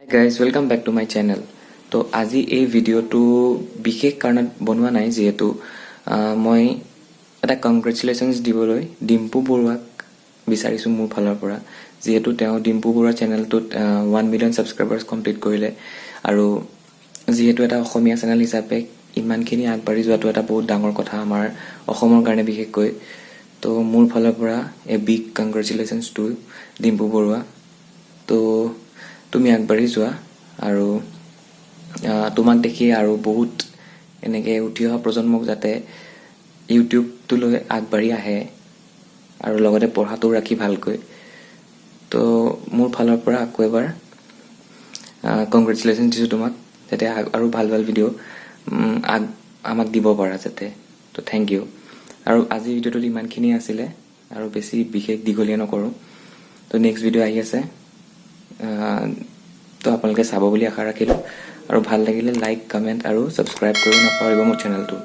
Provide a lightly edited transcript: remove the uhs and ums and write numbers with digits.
Guys, welcome back to my channel. তো আজি এই ভিডিঅ'টো বিশেষ কাৰণত বনোৱা নাই, যিহেতু মই এটা কংগ্ৰেচুলেশ্যনছ দিবলৈ ডিম্পু বৰুৱাক বিচাৰিছোঁ মোৰ ফালৰ পৰা, যিহেতু তেওঁ ডিম্পু বৰুৱা চেনেলটোত 1 মিলিয়ন ছাবস্ক্ৰাইবাৰ্ছ কমপ্লিট কৰিলে। আৰু যিহেতু এটা অসমীয়া চেনেল হিচাপে ইমানখিনি আগবাঢ়ি যোৱাটো এটা বহুত ডাঙৰ কথা আমাৰ অসমৰ কাৰণে বিশেষকৈ। তো মোৰ ফালৰ পৰা a big congratulations to Dimpu Barua. তো তুমি আগবাঢ়ি যোৱা আৰু তোমাক দেখি আৰু বহুত এনেকৈ উঠি অহা প্ৰজন্মক যাতে ইউটিউবটোলৈ আগবাঢ়ি আহে আৰু লগতে পঢ়াটোও ৰাখি ভালকৈ। তো মোৰ ফালৰ পৰা আকৌ এবাৰ কংগ্ৰেচুলেশ্যন দিছোঁ তোমাক, যাতে আৰু ভাল ভাল ভিডিঅ' আমাক দিব পাৰা যাতে। তো thank U. আৰু আজিৰ ভিডিঅ'টোত ইমানখিনিয়ে আছিলে আৰু বেছি বিশেষ দীঘলীয়া নকৰোঁ। তো নেক্সট ভিডিঅ' আহি আছে, তো আপোনালোকে চাব বুলি আশা ৰাখিলোঁ। আৰু ভাল লাগিলে লাইক, কমেণ্ট আৰু ছাবস্ক্ৰাইব কৰিব নাপাহৰিব মোৰ চেনেলটো।